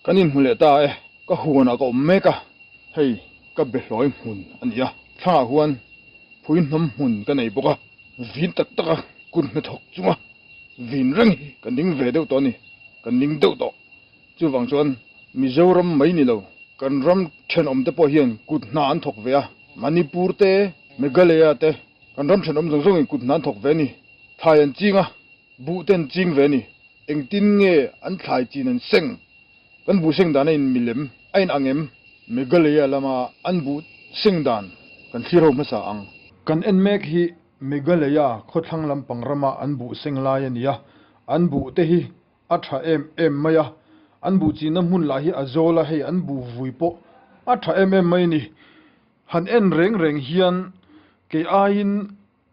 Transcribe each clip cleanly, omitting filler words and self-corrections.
Kan inhmu leh ta e, ka huanah ka awm mek a, hei ka behlawi hmun a ni a, thlangah huan phui hnawm hmun ka nei bawk a, vin tak tak a kut hnathawk chunga vin reng hi ka ning ve deuh tawh a ni, ka ning deuh tawh. Chuvang chuan Mizoram mai ni lo, kan ram thenawm te pawh hian kut hna an thawk ve a, Manipur te, Meghalaya te, kan ram thenawm zawng zawngin kut hna an thawk ve a ni, thlai an ching a, Buh te an ching ve a ni. Engtin nge an thlai chin an seng? Kan buh seng dan a in milem a in ang em? Meghalaya lama an buh seng dan kan thlir ho hmasa ang. Kan en mek hi Meghalaya khawthlang lampang rama an buh seng lai a ni a, an buh te hi a tha em em mai a, an buh chinna hmun lah hi a zawl a, hei an buh vui pawh a tha em em mai a ni. Han en reng reng hian kei aiin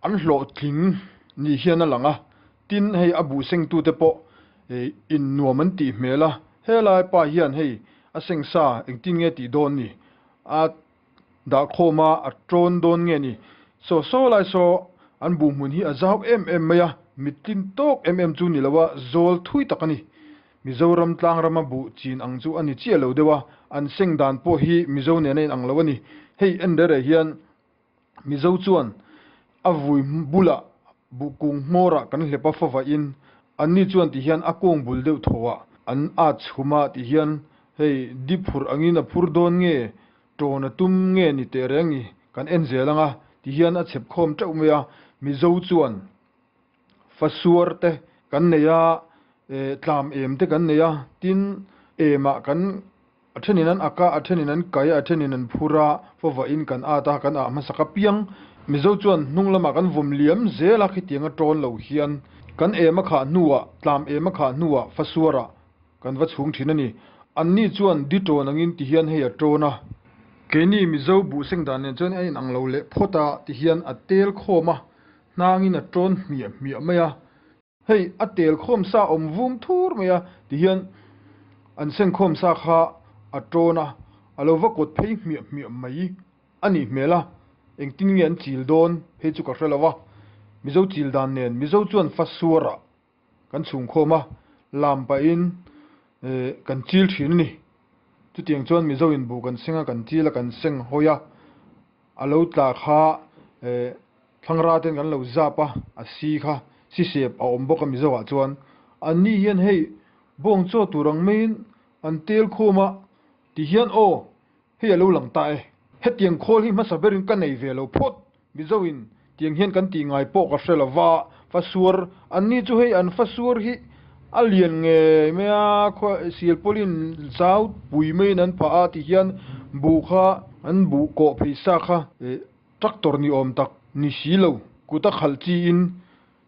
An hlawhtling ni hian a lang a, tin hei a buh sengtute pawh in nuam an tih hmel a, helai pa hian hei a seng sa engtin nge tih dawn ni, a dahkhawm a a tawn dawn nge ni, saw saw lai saw an buh hmun hi a zau em em mai a, mittlin tawk em em chu ni lo a, zawl thui tak a ni. Mizoram tlangrama buh chin ang chu a ni chiah lo deuh a, an seng dan pawh hi Mizo nen a inang lo a ni. Hei en rere hian Mizo chuan a vui bulah buh kung hmawrah kan hlep a favahin anni chuan ti hian a kung bul deuh thawhah an at chhum a ti hian hei di phurh angin a phur dawn nge tawn a tum nge ni teh reng ni kan en zel ang a ti hian a chhep khawm teuh mai a Mizo chuan fasuar te kan nei a tlam em te kan nei a tin emah kan A thenin an ak a, a thenin an kai a, a thenin an phur a, fawvahin kan at a, kan ah hmasak apiang. Mizo chuan hnung lamah kan vawm liam zel a, khitiang a tawn lo hian kan em a khah hnuah, tlam em a khah hnuah fasuarah kan va chhung thin a ni. Anni chuan di tawn angin ti hian hei a tawn a. Keini Mizo buh seng dan nen chuan a inang lo leh phawt a, ti hian a tel khawm a, hnangin a tawn hmiah hmiah mai a. Hei a tel khawm sa awm vum thur mai a tihian an seng khawm sa kha a tawn a, a lo va kawt phei hmiah hmiah mai a nih hmel a, engtin nge an chil dawn hei chu ka hre lo a, Mizo chil dan nen Mizo chuan fa suarah kan chhung khawm a, lam pahin kan chil thin a ni. Chutiang chuan Mizo in buh kan seng a, kan chil a, kan seng hawi a, a lo tla kha Thlangra ten kan lo zap a, a si kha si sep a awm bawk a Mizo ah chuan. An ni hian hei bawng chaw tur ang maiin an tel khawm a ti hian aw hei a lo lang ta e. Hetiang khawl hi hmasa berin ka nei ve lo phawt Mizo in tiang hian kan tih ngai pawh ka hre lo va, fasuar an ni chu hei an fasuar hi a lian ngei mai a, khua sialpawlin zau pui maiin an phah a ti hian buh kha an buh kawh phei sa kha Tractor ni awm tak ni si lo, kut a khalh chiin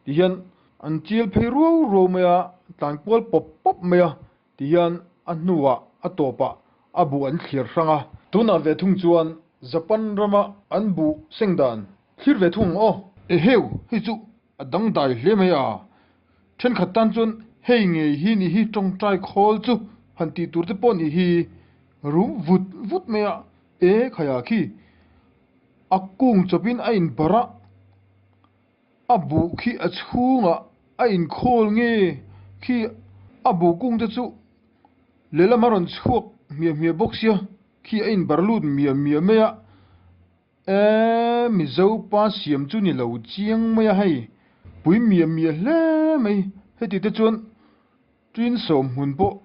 ti hian an chil phei ruau ruau mai a, tlan kual pawp pawp mai a ti hian a hnuah a tawpah a buh an thlir hrang a. Tunah ve thung chuan Japan rama an buh seng dan thlir ve thung aw. Eheu, hei chu a dangdai hle mai a, thenkhat tan chuan hei ngei hi ni hi tawngtai khawl chu han tih tur te pawh ni hi rum vut vut mai a, e khaiah khi A kung chawpin a inbarh a, a buh khi a chhungah a inkhawl nge khi a buh kung te chu lehlam a rawn chhuak hmiah hmiah bawk sia khi a inbarh lut miah miah mai a, eee Mizo pa siam chu ni lo chiang mai a hei pui miah miah hle mai heti te chuan Tin sawm hmun pawh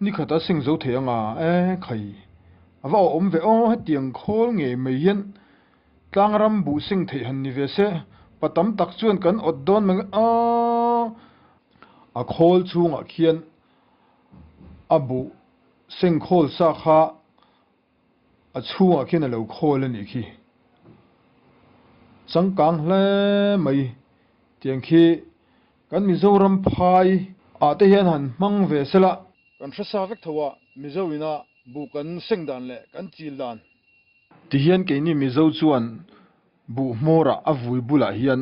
nikhat a seng zo thei anga e khai a va awm ve aw hetiang khawl ngei mai hian tlangram buh seng theih han ni ve se pa tam tak chuan kan awt dawn mai a a khawl chhungah khian a buh seng khawl sa kha A chhungah khian a lo khawl a nih khi. Changkang hle mai tiang khi kan Mizoram phai ah te hian han hmang ve sela. Kan hre sa vek tho a, Mizo ina buh kan seng dan leh kan chil dan. Tihian keini Mizo chuan Buh hmawrah a vui bulah hian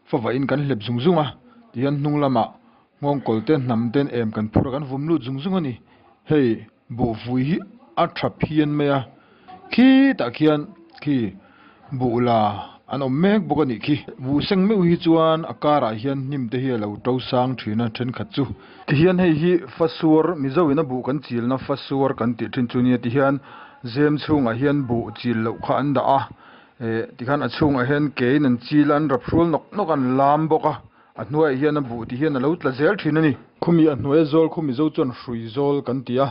favain kan hlep zung zung a, tihian hnung lamah nghawngkawl te hnam ten em kan phur a kan vum lut zung zung a ni. Hei buh vui hi a tha phian mai a, khitah khian khi buh la an awm mek bawk a nih khi. Buh seng meuh hi chuan a karah hian hnim te hi a lo to sang thin a thenkhat chu. Tihian hei hi fasuar Mizo in a buh kan chilna fasuar kan tih thin chu nia tihian zem chhungah hian buh chil loh kha an dah a eh tikhan a chhungah hian ke in an chil a an rap hrual nawk nawk a an lam bawk a a hnuaiah hian a buh tihian a lo tla zel thin a ni. Khumi a hnuaia zawl khu Mizo chuan hrui zawl kan ti a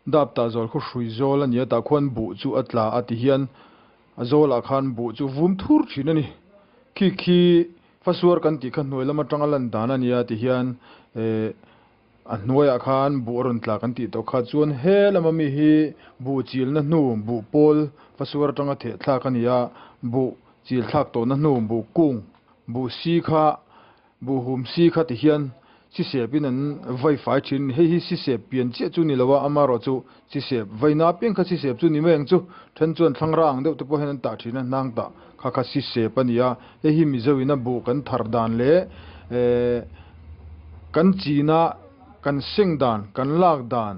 dap tah zawl khu hrui zawl a ni a tah khuan buh chu a tla a tihian A zawlah khan buh chu vum thur thin a ni. Khi khi fasuar kan tih kha hnuai lam atanga lan dan a nia ti hian eh a hnuaiah khan buh a rawn tla kan tih tawh kha chuan he lama mi hi buh chilna hnu buh pawl fasuar atanga theh thlak a ni a, buh chil thlak tawhna hnu buh kung buh si kha Buh hum si kha ti hian sisep in an vai fai thin. Hei hi sisep pian chiah chu ni lo a, amaherawh chu sisep vaina apiang kha sisep chu ni mai ang chu. Then chuan thlangra ang deuh te pawh hian an tah thin a, hnang tah kha kha sisep a ni a. Hei hi Mizo in a buh kan thar dan leh kan china kan seng dan, kan lak dan,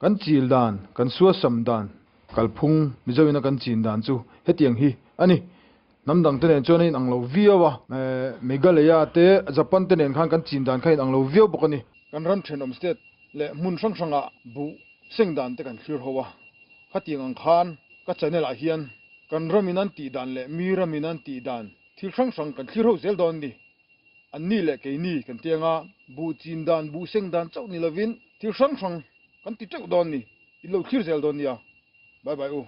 kan chil dan, kan suasam dan kalphung Mizo in a kan chin dan chu hetiang hi a ni. Hnam dang te nen chuan a inang lo viau a, Meghalaya te, Japan te nen khan kan chin dan kha a inang lo viau bawk a ni. Kan ram thenawm state leh hmun hrang hrangah buh seng dan te kan thlir ho a, khatiang ang khan ka channel ah hian kan ram in an tih dan leh mi ram in an tih dan thil hrang hrang kan thlir ho zel dawn a ni. An ni leh keini kan ti anga buh chin dan, buh seng dan chauh ni lovin thil hrang hrang kan ti teuh dawn a ni. In lo thlir zel dawn nia. Bye bye u.